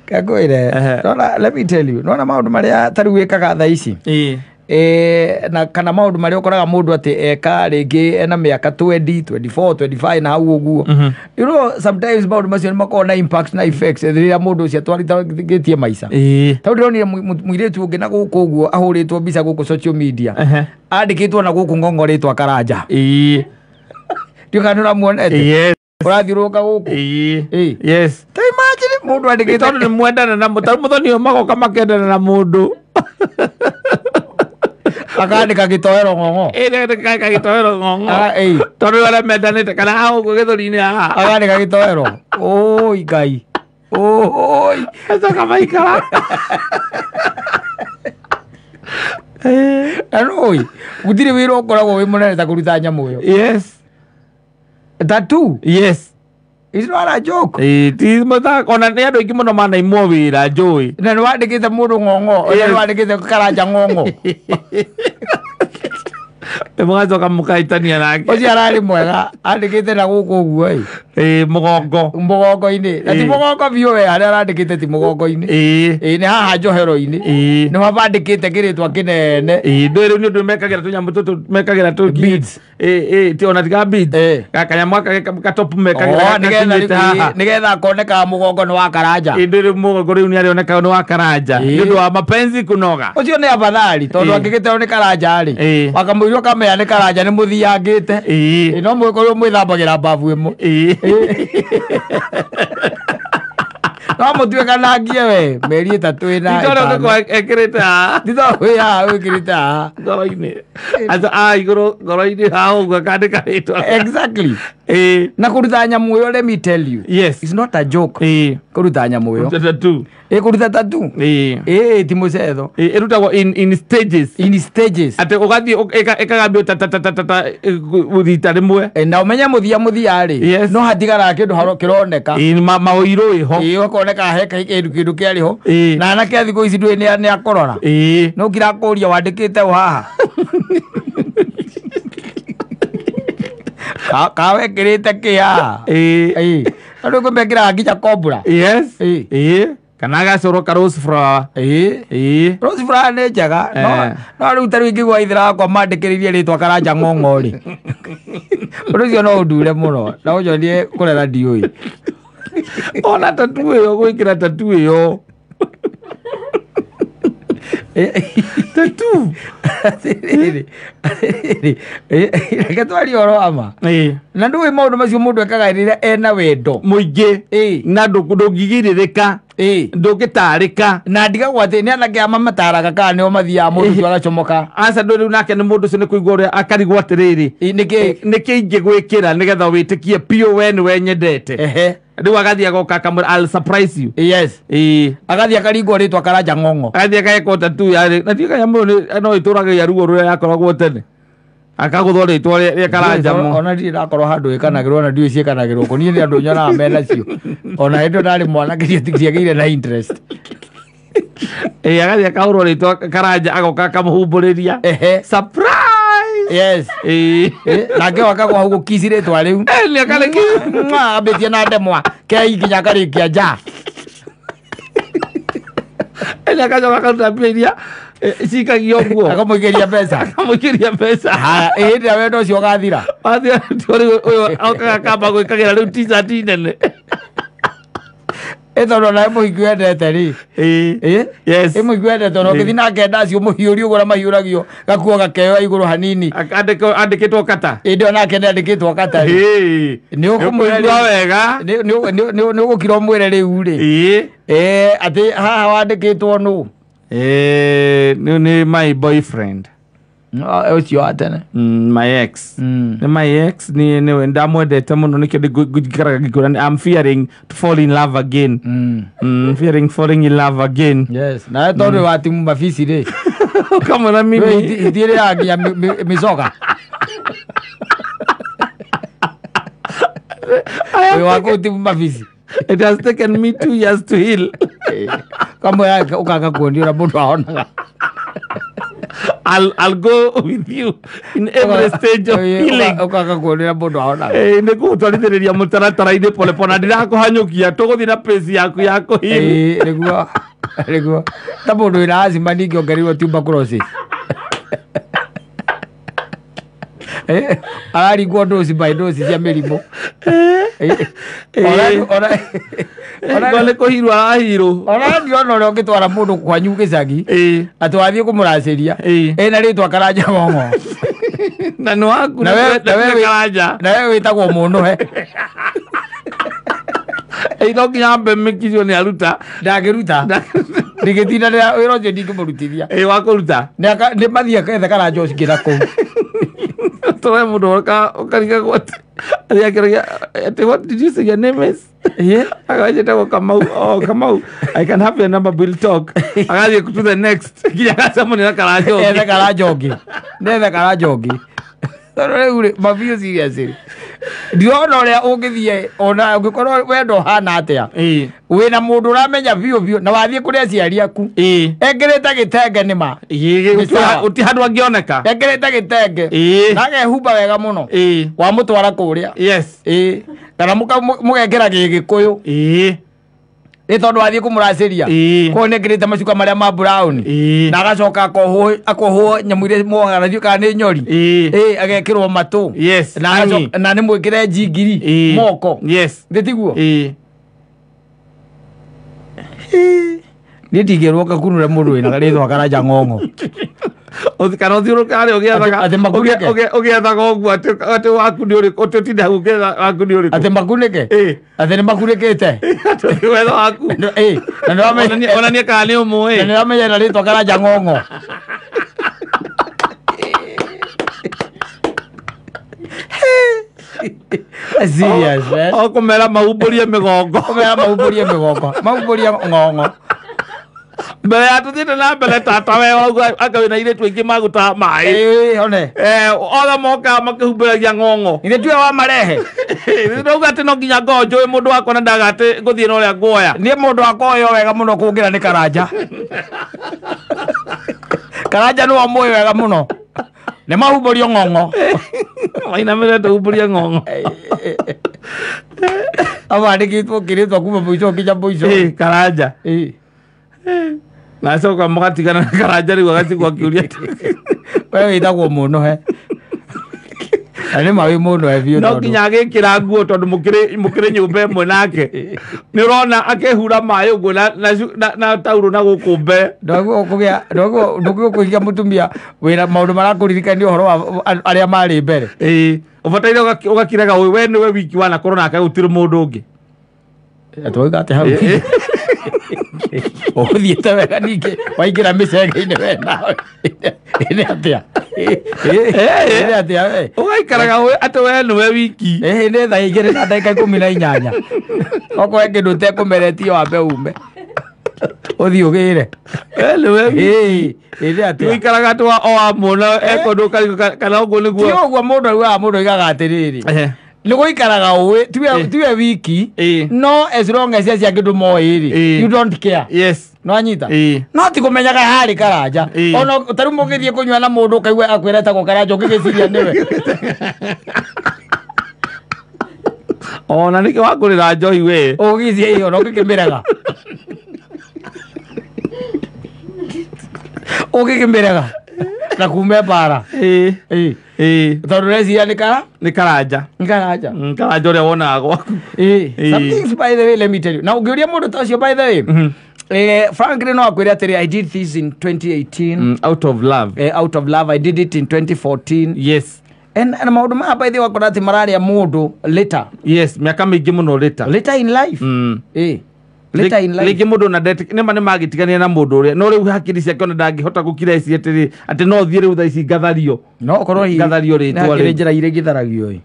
Kakwire nona, let me tell you, nona maundu maria tariu wikaga thaa ici na kana maundu maria ukoraga mundu ati eka ringi ena miaka 20 24 25 na hau uguo. You know, sometimes maundu macio ni makoragwo na impact na effects riria mundu ucio atwarithagitie maica. Tondũ ndĩronire mũirĩtu ũngĩ na gũkũ ũguo ahũrĩtwo mbica gũkũ social media, andĩkĩtwo na gũkũ ng'ong'o rĩtwa Karanja. Ndiũĩ kana nĩũramuonete. Ũrathiũrũrũka gũkũ. Yes. Ta imagine mũndũ andĩkĩtwo tondũ nĩ mwendana na mũthoni ũyũ magoka makendana na mũndũ akandĩka gĩtoero ng'ong'o. Gĩtoero ng'ong'o tondũ arĩa mendanĩte kana haha ũguo gĩthũri-inĩ haha akandĩka gĩtoero. Oi Ngai, oi acoka maikara. Na nũĩ gũtirĩ wĩra ũkoragwo wĩ mũnene ta kũruta nyamũ ĩyo. Yes. Tattoo. Yes. It's not a joke. Ti mũthako ona nĩ andũ aingĩ mũno manaimwo wĩra njũĩ. Na nĩ wandĩkĩte mũndũ ng'ong'o, na nĩ wandĩkĩte Karanja ng'ong'o. Mũgacoka mũkahĩtania nake. Ũcio ararĩ mwega, andĩkĩte na gũkũ ũguo ĩ. Mũgongo. Mũgongo-inĩ. Na ti mũgongo biũ we, harĩa arandĩkĩte ti mũgongo-inĩ. Nĩ haha njohero-inĩ. Nĩho bandĩkĩte kĩrĩtwa kĩnene. Ndũĩ rĩu nĩ ũndũ mekagĩra tũnyamũ tũtũ mekagĩra tũ beads. Ti ona tiga beads. Kanyamũ gaka gatop mekagĩra gakinyĩte haha. Nĩgetha akoneka mũgongo nĩ wa Karanja. Ndũĩ rĩu mũgongo rĩu nĩarĩoneka nĩ wa Karanja. Nĩ ũndũ wa mapenzi kunoga. Ũcio nĩ afadhali tondũ angĩgĩterwo nĩ Karanja rĩ. Wakamũirio kamea nĩ Karanja nĩ mũthiangĩte. No mwĩkorwo mwĩthambagĩra mbabu ĩmwe. No mũtue kanangie we mĩeri ĩtatũ ĩna ĩtano. Ekĩrĩte haha. Ti tondũ wĩ haha wĩkĩrĩte haha. Ngoro-inĩ. Aca haha igũrũ ngoro-inĩ haha ũguo akandĩka rĩtwa. Exactly. Na kũruta nyamũ ĩyo, let me tell you. Yes. It's not a joke. Kũruta nyamũ ĩyo. Kũruta tattoo. Kũruta tattoo. Ti mũcetho. Ĩrutagwo in stages. In stages. Atĩ ũgathiĩ ĩkagambio ta ta ta ta ta rita rĩmwe. Na ũmenye mũthia mũthia rĩ. No hatigaraga kĩndũ kĩroneka. Maũirũ ĩho. Ũkoneka he kĩndũ kĩarĩ ho. Na anake a thikũ ici ndũĩ nĩ akorora. No kirakũria wandĩkĩte ũ haha. Ka wekĩrĩte kĩ haha. Andũ kwĩ nginya kombura. Yes. Kana agacoro ka rose flower. Rose flower nĩ njega. No rĩu ta rĩu ingĩigua ithera wakwa mandĩkĩrĩirie rĩtwa Karanja ng'ong'o rĩ. Ũndũ ũcio no ũndure mũno na ũnjonie kũrera ndiũĩ. Ona tattoo ĩyo gwĩkĩra tattoo ĩyo. Tattoo. Reke twarie ũhoro wa ma. Na ndũĩ maũndũ macio mũndũ ekaga rĩrĩa ena wendo mũingĩ na ndũngĩgirĩrĩka, ndũngĩtarĩka. Na ndigagwo atĩ nĩ anake aya mamataraga kana nĩo mathiaga mũndũ ũcio agacomoka. Aca ndũĩ rĩu nake nĩ mũndũ ũcio nĩ kũigua ũrĩa akarigwo atĩrĩrĩ, nĩkĩ ingĩgwĩkĩra nĩgetha wĩtĩkie biũ we nĩwe nyendete. Rĩu agathiĩ agoka akamwĩra I'll surprise you. Yes. Agathiĩ akaringwo rĩtwa Karanja ng'ong'o. Agathiĩ agekwo tattoo yarĩ na ndiũĩ kanyamũ no ĩtũragagia ruo rũrĩa yakoragwo tene. Akagũthwo rĩtwa rĩa Karanja mo. Ona ndirĩ ndakorwo handũ ĩkanagĩrwo ona ndiũĩ ciĩkanagĩrwo kũ. Niĩ nĩ andũ nyonaga menacio. Ona hĩndĩ ĩyo ndarĩ mwanake ndiagĩire na interest. Agathiĩ akahũrwo rĩtwa Karanja agoka akamũhumbũrĩria. Surprise! Yes. Nake wakagwa hau gũkici rĩtwa rĩu. Nĩ akarĩkia. Ambĩtie na ndemwa kei nginya akarĩkia nja. Nĩ akacoka akaruta mbia iria cikagio ũguo. Akamũikĩria mbeca. Akamũikĩria mbeca. Haya, hĩndĩ ĩrĩa wendo ũcio ũgathira. Wathira rĩu ũyũ okaga akamba gwĩkagĩra rĩu t-shirt nene. Tondũ onawe mũhiki wendete rĩ. Yes. Mũhiki wendete ona ũngĩthiĩ nake ndaci ũmũhiũrie ũguo ũrĩa mahiũragio gakuo gakeoya igũrũ hanini. Andĩkĩtwo kata. Ĩndĩ onake nĩ andĩkĩtwo kata rĩ. Nĩ ũkũmwĩra rĩu wega. Nĩ ũgũkira ũmwĩre rĩu rĩ. Atĩ haha wandĩkĩtwo nũ? Nĩ my boyfriend. Ũcio wa tene. My ex. Nĩ my ex nĩ ndamwendete mũno nĩkĩo ngikaraga ngĩkwĩra I'm fearing to fall in love again. Fearing falling in love again. Yes. Nawe tondũ wa timu mabici rĩ. Ũkamwĩra mimi. Itiĩrĩaga nginya mĩcoga. Wĩ wa kũu timu mabici. It has taken me 2 years to heal. Kamwĩra ũkaga kuonio ũrĩa mũndũ ahonaga. I'll go with you in every stage of healing. Ũkaga kuonera mũndũ ahona. Nĩ ngũgũtwarithĩrĩria mũtaratara-inĩ pole pole na ndirakũhanyũkia, tũgũthiĩ na pace yaku ya kũheal. Nĩguo nĩguo ta mũndũ wĩna asthma ningĩ ongereirwo tuberculosis. Araringwo dose by dose cia mĩrimũ. Ona nĩ kũhirwo arahirwo. Ona ndiona ũrĩa ũngĩtwara mũndũ kwanyu gĩcagi atĩ wathiĩ kũmũracĩria ĩna rĩtwa Karanja Ng'ong'o. Na nĩ waku na Karanja. Na we wĩtagwo Mũnũhe. No nginya ambe mĩkicio nĩ aruta. Ndangĩruta. Ndingĩtinda wĩra ũcio ndingĩmũrutithia. Wa kũruta. Nĩ mathiĩ akethe Karanja ũcio na kũu. Towe mũndũ ũkarigagwo atĩ what did you say your name is? Aganjĩtagwo Kamau. Oh, Kamau, I can have your number, we'll talk. Agathiĩ to the next nginya agacemania na Karanja ũngĩ. Ethe Karanja ũngĩ. Nethe Karanja ũngĩ. Tondũ rĩu rĩ, mabiũ serious rĩ. Ndirona ũrĩa ũngĩthiĩ ona ũngĩkorwo wendo ũhana atĩa. Wĩna mũndũ ũramenya biũ biũ na wathiĩ kũrĩ aciari aku. Ekĩrĩte gĩtenge nĩ ma. Gũtirĩ handũ angĩoneka. Ekĩrĩte gĩtenge. Na akehumba wega mũno. Wamũtwara kũrĩa. Yes. Kana mũgekĩra gĩgĩkũyũ. Nĩ tondũ wathiĩ kũmũracĩria. Koguo nĩekĩrĩte macuka marĩa ma brown. Na agacoka akohwo nyamũ iria mohaga nacio kana nĩ nyori. Agekĩrwo matũ. Yes. Na nĩ mwĩkĩre njingiri moko. Yes. Nĩ tiguo? Niĩ ndingĩrwo ngakunũre mũndũ wĩna rĩtwa Karanja Ng'ong'o. Kana ũthiũrũrũke harĩa ũgĩethaga ũguo atĩ waku nĩ ũrĩkũ, atĩ ũtinde hau ũgĩetha waku nĩ ũrĩkũ. Atĩ makunĩke? Atĩ nĩ makunĩkĩte? Atĩ wetha waku. Na onanie kana nĩ ũmũĩ. Na nĩ ũramenya na rĩtwa Karanja Ng'ong'o. Serious, man. O kũmera mahumbũrie mĩgongo. Kũmera mahumbũrie mĩgongo. Mahumbũrie ng'ong'o. Mbere ya tũthiĩte na mbere tata we wauga anga wĩna airĩtu aingĩ magũtaha maĩ. One. Othe mokaga makĩhumbĩragia ng'ong'o. Ithe tiwe wa marehe. Ndauga atĩ no nginya ngorwo njũĩ mũndũ wakwa na ndaga atĩ ngũthiĩ na ũrĩa nguoya. Niĩ mũndũ wakwa ũyũ wega mũno kũngĩra nĩ Karanja. Karanja nĩwe ũmũĩ wega mũno. Nĩ mahumbũrio ng'ong'o. Mainamĩrĩte humbũrie ng'ong'o. Amandĩkĩtwo kĩrĩtwa kuma mũico nginya mũico. Karanja. Na acoka mũgatigana na Karanja rĩu agatigwo akĩũria we wĩtagwo Mũnũhe. Na nĩ ma wĩ Mũnũhe biũ. No nginya agĩkĩra nguo tondũ mũkĩrĩ nyũmba ĩmwe nake. Nĩ ũrona akĩhura maĩ ũguo na taurũ na gũkũ mbere. Ndũguo kũhikia mũtumia wĩna maũndũ marakũririkania ũhoro wa arĩa marĩ mbere. Ũbataire ũgakiraga we nĩwe wiki wanakorwo nake gũtirĩ mũndũ ũngĩ. Atwauga atĩ hau. Ũgũthiĩte wega ningĩ waingĩra mĩcege-inĩ we nawe. Nĩ atĩa? Nĩ atĩa we? Ũgaikaraga atĩ we nĩwe wiki. Nĩ thaa 2 na ndagĩka 18. Okorwo he kĩndũ ũtekũmeretie wambe ume. Ũthiĩ ũgĩre. We nĩwe wiki. Nĩ atĩa? Ũikaraga atĩ o wamuona e kũndũ kana ũguo nĩguo. Ti ũguo mũndũ augaga, mũndũ oigaga atĩrĩrĩ. Nĩ gũikaraga ũĩ tiwe wiki no as long as acio angĩ ndũmoĩ rĩ, you don't care. Yes. No anyita. No ti kũmenyaga harĩ Karanja. Ona ta rĩu mũngĩthiĩ kũnyua na mũndũ ũkaigua akwĩra etagwo Karanja ũngĩgĩciria nĩwe. Ona nĩkĩ wakũrĩra njohi we. Ũgĩciria ĩyo na ũngĩkĩmĩrega. Ũngĩkĩmĩrega na kume mbara. Tondũ ũreciria nĩ kara? Nĩ Karanja. Nĩ Karanja. Karanja ũrĩa wonaga gwaku. Some things by the way let me tell you. Na ũngĩũria mũndũ ta ũcio by the way. Frankly no akwĩre atĩrĩ I did this in 2018. Out of love. Out of love I did it in 2014. Yes. And maũndũ maya by the way wakora atĩ mararĩa mũndũ later. Yes, mĩaka mĩingĩ mũno later. Later in life. Later in life. Rĩngĩ mũndũ na nĩma nĩ magĩtigania na mũndũ ũrĩa no rĩu hakiri ciake ona ndangĩhota gũkira ici atĩrĩ atĩ no thiĩ rĩu thaa ici ngathario. No ũkorwo hihi ngathario rĩtwa rĩ. Njĩra iria ingĩtharagio ĩ.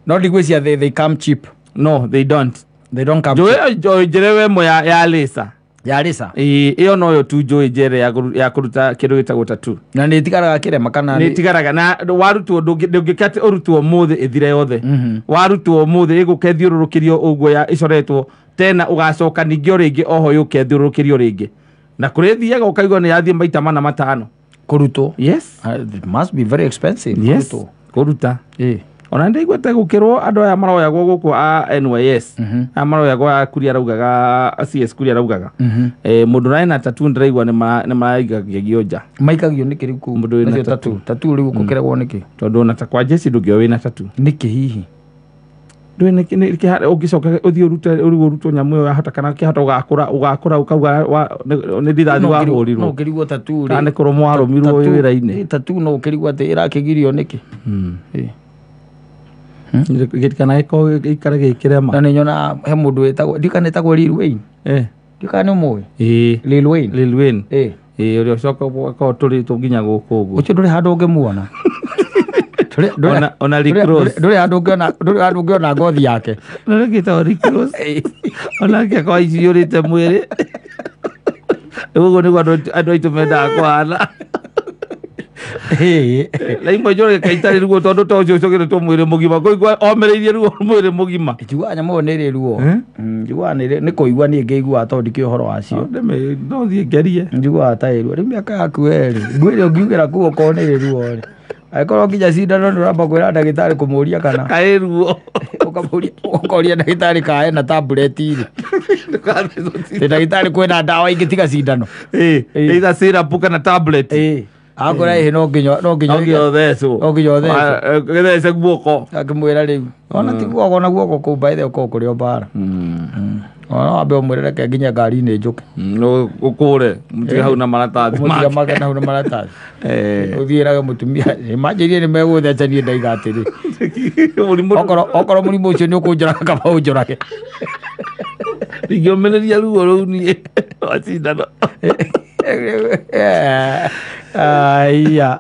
No ndigwĩciria they come cheap. No, they don't. They don't come cheap. Njũĩ njĩra ĩmwe ya laser. Ya laser. Ĩyo noyo tu njũĩ njere ya kũruta kĩndũ gĩtagwo tattoo. Na nĩ ĩtigaraga kĩrema kana nĩ ĩtigaraga na warutwo ndũngĩka atĩ ũrutwo ũmũthĩ ĩthire yothe. Warutwo ũmũthĩ ĩgũka ĩthiũrũrũkĩrio ũguo ya ĩcoretwo tena ũgacoka ningĩ o rĩngĩ oho yũke ĩthiũrũrũkĩrio rĩngĩ. Na kũrĩ ĩthiaga ũkaigua nĩ yathiĩ maita mana matano. Kũrutwo. Yes. It must be very expensive. Yes. Kũrutwo. Kũruta. Ĩĩ. Ona ndaiguĩte gũkĩrwo andũ aya maroyagwo gũkũ a NYS, aya maroyagwo a kuria araugaga CS kuria araugaga, mũndũ ũrarĩ na tattoo ndĩraigua nĩ maraigagio nja. Maikagio nĩkĩ rĩu kũu? Mũndũ wĩna Nacio tattoo. Tattoo rĩu gũkĩregwo nĩkĩ? Tondũ ona ta kwa jeci ndũngĩoya wĩna tattoo. Nĩkĩ hihi? Ndũĩ nĩkĩ ũngĩcoka ũthiĩ ũrute ũrigwo ũrutwo nyamũ ĩyo yahota kana kĩhota ũgakũra ũkauga nĩ rithathi No wahũrirwo ũkĩrigwo tattoo kana rĩ. nĩ kũrũmwo warũmirwo wĩ wĩra-inĩ. Tattoo no ũkĩrigwo atĩ ĩrakĩgirio nĩkĩ? Ĩĩ. Gĩtikana gĩkorwo gĩikare gĩkĩrema. Na nĩ nyonaga he mũndũ wĩtagwo, ndiũĩ kana ĩtagwo Lil Wayne. Ndiũĩ kana nĩ ũmũĩ? Ĩĩ. Lil Wayne. Lil Wayne. Ĩĩ. Ĩĩ, ũrĩa ũcoka ũgakorwo tũrĩ tũ nginya gũkũ ũguo. Ũcio ndũrĩ handũ ũngĩmuona. Ona Rick Ross. Ndũrĩ handũ ũngĩona, ndũrĩ handũ ũngĩona ngothi yake. Na rĩngĩ Rick Ross onake akorwo aiciyũrĩte mwĩrĩ ũguo nĩguo andũ aitũ mendaga kũhana. Na imwe njũrage kaitarĩ ruo tondũ to ũcio ũcũgĩrĩtwo mwĩrĩ mũgima kũigua omĩrĩirie ruo mwĩrĩ mũgima. Njiguaga nyamũ ĩyo nĩ ĩrĩ ruo. Eh? Njiguaga nĩ kũigua niĩ ngĩiguaga tondũ ndikĩũĩ ũhoro wacio. No thiĩ ngerie. Njiguaga ta ĩ ruo. Rĩu mĩaka yaku werĩ ngwĩre ũngiugĩra kũu okorwo nĩ ĩrĩ ruo rĩ, angĩkorwo nginya cindano nĩ ũramba kwĩra ndagĩtarĩ kũmũria kana kaĩ ruo. Ũkamũria, ũkoria ndagĩtarĩ kana ena tablet rĩ. Ndũkathecwo. Ĩ ndagĩtarĩ kwĩna ndawa ingĩ tiga cindano? Ĩĩ, either syrup kana tablet. Ĩĩ, akora ĩhĩ no nginya no nginya No nginya ũthecwo. No nginya ũthecwo. Gĩthece guoko. Akĩmwĩra rĩu ona ti guoko, ona guoko kũu by the way ũkorwo kũrĩ o mbara. Ona wambe ũmwĩre reke nginya ngari-inĩ njũke. Ũkũre mũtige hau na maratathi. Mũtiga make. Make na hau na maratathi. Ũthiĩ ĩrage mũtumia manjĩrie nĩ megũtheca, niĩ ndaiga atĩrĩ mũrimũ okorwo mũrimũ ũcio nĩ ũkũnjũraga kaba ũnjũrage. Ndingĩũmĩrĩria ruo rũu niĩ rwa cindano. Aya.